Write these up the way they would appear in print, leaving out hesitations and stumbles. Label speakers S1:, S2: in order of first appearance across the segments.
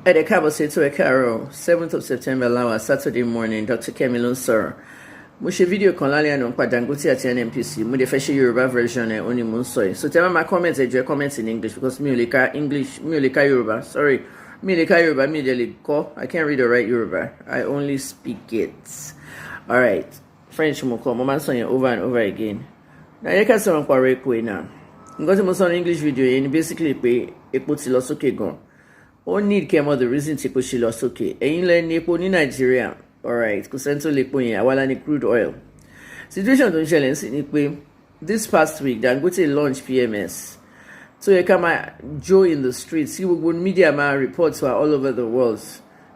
S1: Ẹ dẹ̀ káàbọ̀ sí ètò. Ẹ káàárọ̀. 7th of September láwa, Saturday morning. Dr. Kemi ló ń sọ̀rọ̀. Mo ṣe fídíò kan lálẹ́ àná nípa Dangote àti NNPC. Mo dẹ̀ fẹ́ ṣe Yorùbá version ẹ̀, ó ní mo ń sọ yìí. So tẹ́ bá máa comment, ẹ jọ̀ọ́, comment in English because mi ò lè ka English, mi ò lè ka Yorùbá. Sorry, mi ò lè ka Yorùbá, mi ò lè kọ́. I can't read or write Yorùbá, I only speak it. Alright, French mo kọ́, mo máa ń sọ yẹn over and over again. Náà yẹ ká sọ̀rọ̀ nípa ọ̀rọ̀ epo yìí náà. Nǹkan tí mo sọ ní English video yẹn ni basically pé epo ti lọ sókè gan. Ó need kẹ́ mọ̀ the reason tí epo ṣe lọ sókè. Ẹ̀yin lẹ ní epo ní Nàìjíríà, alright? Kò sẹ́ni tó lè epo yẹn, àwa la ní crude oil. Situation tó ń ṣẹlẹ̀ sí ni pé this past week, Dangote launch PMS tó yẹ ká máa jó in the streets, kí gbogbo media máa report to all over the world.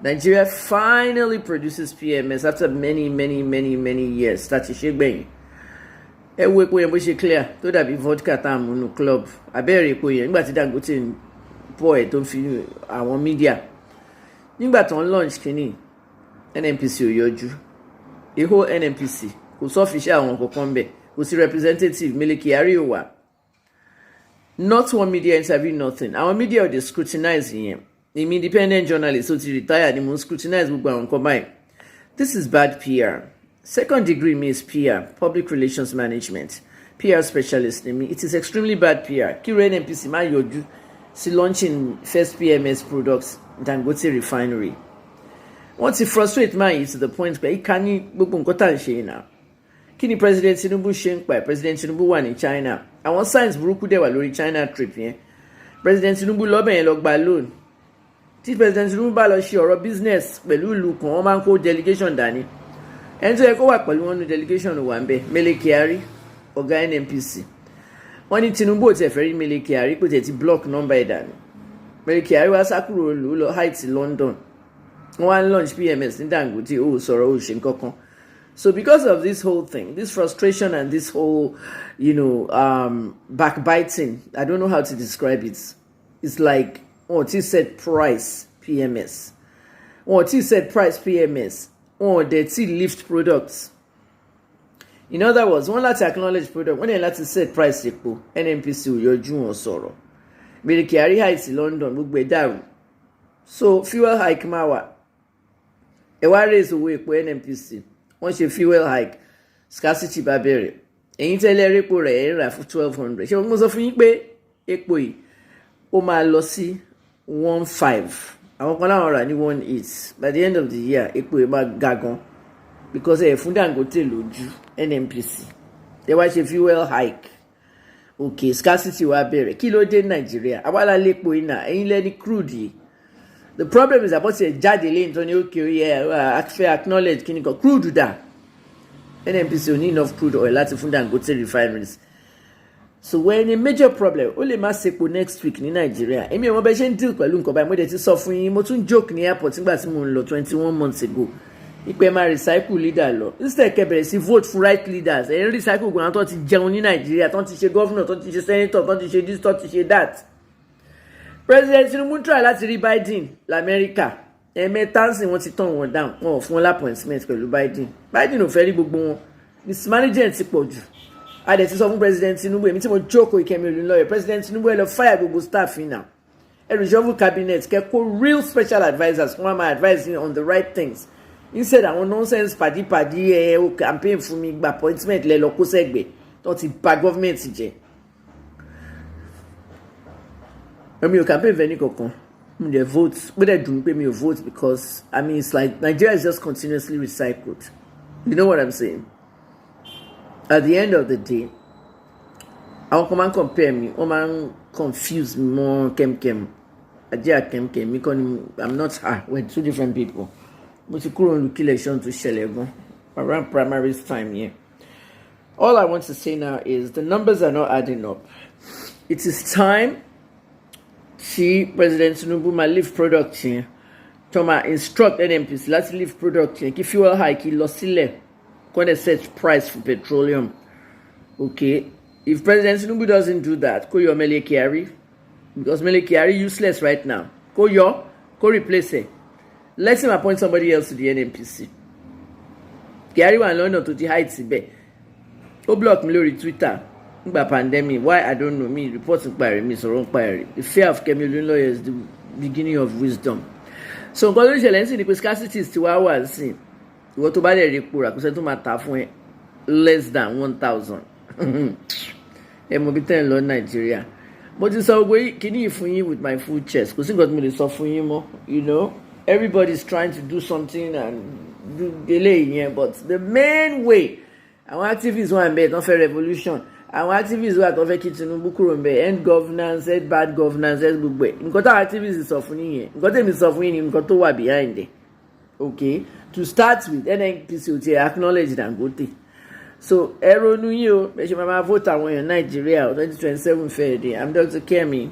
S1: Nigeria finally produces PMS after many, many, many, many years láti ṣe gbẹ̀yìn. Ẹ wo epo yẹn bó ṣe clear tó dàbí vodka tá à ń mú nínú club. Abẹ́rẹ́ epo yẹn nígbà tí Dangote ń pọ̀ ẹ̀ tó ń fi àwọn media nígbà tó ń launch kínní, NNPC ò yọjú. Ihò NNPC kò sọ́fíṣẹ́ àwọn kankan bẹ̀, kò sí representative. Mele Kyari ò wà, not one media interview, nothing. Àwọn media ò dey scrutinize yẹn. Èmi, independent journalist ó ti retire, ni mo ń scrutinize gbogbo àwọn nǹkan báyìí. This is bad PR. Second degree mi is PR, public relations management. PR specialist ni mi. It is extremely bad PR kí NNPC má yọjú sí launching first PMS products, Dangote Refinery. Wọ́n ti frustrate man yìí to the point pé ìka ní gbogbo nǹkan tá à ń ṣe yìí náà. Kí ni President Tinubu ṣe ń pa ẹ̀? President Tinubu wà ní China. Àwọn signs burúkú dẹ̀ wà lórí China trip yẹn. President Tinubu lọ́bẹ̀ yẹn lọ gba loan. Tí President Tinubu bá lọ ṣe ọ̀rọ̀ business pẹ̀lú ìlú kan, wọ́n máa ń kó delegation dání. Ẹni tó yẹ kó wà pẹ̀lú wọn ní delegation wà ń bẹ̀, Mele Kyari, ọ̀gá NNPC. Wọ́n ní Tinubu ò tiẹ̀ fẹ́ rí Mele Kyari, pé tiẹ̀ ti block number ẹ̀ dànù. Mele Kyari wá sá kúrò lù ú, lọ hide London. Wọ́n wá ń launch PMS ní Dangote, ó sọ̀rọ̀, ó ṣe nǹkan kan. So because of this whole thing, this frustration and this whole backbiting, I don't know how to describe it. It's like wọn ò tí set price PMS, wọn ò tí set price PMS, wọn ò dẹ̀ tí lift products. In other words, wọ́n láti acknowledge product, wọ́n dẹ̀ láti set price epo. NNPC ò yọjú, wọn sọ̀rọ̀. Mele Kyari hide London, gbogbo ẹ̀ dàrú. So fuel hike máa wà. Ẹ wá raise owó epo NNPC, wọ́n ṣe fuel hike, scarcity bá bẹ̀rẹ̀. Ẹ̀yin tẹ́lẹ̀ epo rẹ̀ ẹ̀ ń rà fún 1,200. Ṣé mo sọ fún yín pé epo yìí ó máa lọ sí 1.5? Àwọn kan láwọn rà ní 1.8. By the end of the year, epo yìí máa ga gan because ẹ̀ fún Dangote lójú. NNPC, ẹ wá ṣe fuel hike, okay, scarcity wá bẹ̀rẹ̀. Kí ló dé? Nàìjíríà, àwa la lépo iná, ẹ̀yin lẹ́ni crude yìí. The problem is àbọ̀tì ẹ̀ jáde lẹ́yìn tó ní okay, yẹ fẹ́ acknowledge kí ni kan crude dà. NNPC ò ní enough crude oil láti fún Dangote Refineries, so we're in a major problem. Ó lè má sepo next week ní Nàìjíríà. Èmi ò mọ bẹ́ẹ̀ ṣe ń deal pẹ̀lú nǹkan báyìí. Mo dẹ̀ ti sọ fún yín, mo tún joke ní airport nígbà tí mo ń lọ 21 months ago ìpè máa recycle leader lọ. Instead kẹ́ bẹ̀rẹ̀ sí vote for right leaders, ẹ̀ ń recycle gbọ́n àwọn tó ti jẹun ní Nàìjíríà, tó ti ṣe governor, tó ti ṣe senator, tó ti ṣe this, tó ti ṣe that. President Tinubu try láti rí Biden lamẹ́ríkà. Ẹ̀ẹ̀mẹ́ta ń sìn, wọ́n ti turn wọn down, wọn ò fún wọn l'appointment pẹ̀lú Biden. Biden ò fẹ́ rí gbogbo wọn. Mismanagement ti pọ̀ jù. A dẹ̀ ti sọ fún President Tinubu, èmi tí mo jókòó, Ìkẹ́mi Olúnlọ́yọ̀, President Tinubu, ẹ lọ fire gbogbo staff yìí now. Ẹ reshuffle cabinet, kẹ́ kó real special advisers kí wọ́n máa advise you on the right things instead àwọn nonsense pàdípàdí. Ẹ o campaign fún mi, gba appointment, lẹ lọ kó sẹ́gbẹ̀ẹ́ tó ti bà government jẹ́. Èmi ò campaign fẹ́ ní kankan, mi dẹ̀ vote. Ó dẹ̀ dùn mí pé mi ò vote because, I mean, it's like Nigeria is just continuously recycled. You know what I'm saying? At the end of the day, àwọn kan máa ń compare mi, wọ́n máa ń confuse mi mọ́ Kemkem ajé. Kemkem mi kọ́ ni. I'm not her, we're two different people. Mo ti kúrò ní election tó ṣẹlẹ̀ gan around primaries time yẹn. All I want to say now is the numbers are not adding up. It is time tí President Tinubu máa lift product yẹn, tó máa instruct NNPC láti lift product yẹn, kí fuel hike lọ sílẹ̀, kó dẹ̀ set price for petroleum. Okay, if President Tinubu doesn't do that, kó yọ Mele Kyari because Mele Kyari useless right now. Kó yọ, kó replace ẹ̀. Let him appoint somebody else to the NNPC. Kyari wà London tó ti hide síbẹ̀. Ó block mi lórí Twitter nígbà pandemic. Why, I don't know. Mi report nípa ẹ̀rí, mi sọ̀rọ̀ nípa ẹ̀rí. The fear of Kemi Olunloyo is the beginning of wisdom. So nǹkan tó ń ṣẹlẹ̀ ń sìn ni pé scarcity ti wá wà sí. Ìwọ tó bá dẹ̀ rí epo rà, kò sẹ́ni tó máa tà fún ẹ less than 1,000. Ẹ mọ̀ bí tẹ́ ń lọ Nàìjíríà. Mo ti sọ gbogbo kíní yìí fún yín with my full chest. Kò sí nǹkan tí mo lè sọ fún yín mọ́. Everybody is trying to do something and do eléyìí yẹn, but the main way, àwọn activists wà ń bẹ̀ tó ń fẹ́ revolution, àwọn activists wà tó ń fẹ́ kí Tinubu kúrò ń bẹ̀, end governance, end bad governance, end gbogbo ẹ̀. Nǹkan táwọn activists sọ fún yín yẹn, nǹkan tèmi sọ fún yín ni nǹkan tó wà behind it. Okay, to start with, NNPC ò tiẹ̀ acknowledge Dangote. So ẹ ronú yín o, ẹ ṣe máa máa vote àwọn èèyàn Nàìjíríà. 2027 fẹ́ẹ̀ dé. I'm Dr. Kemi.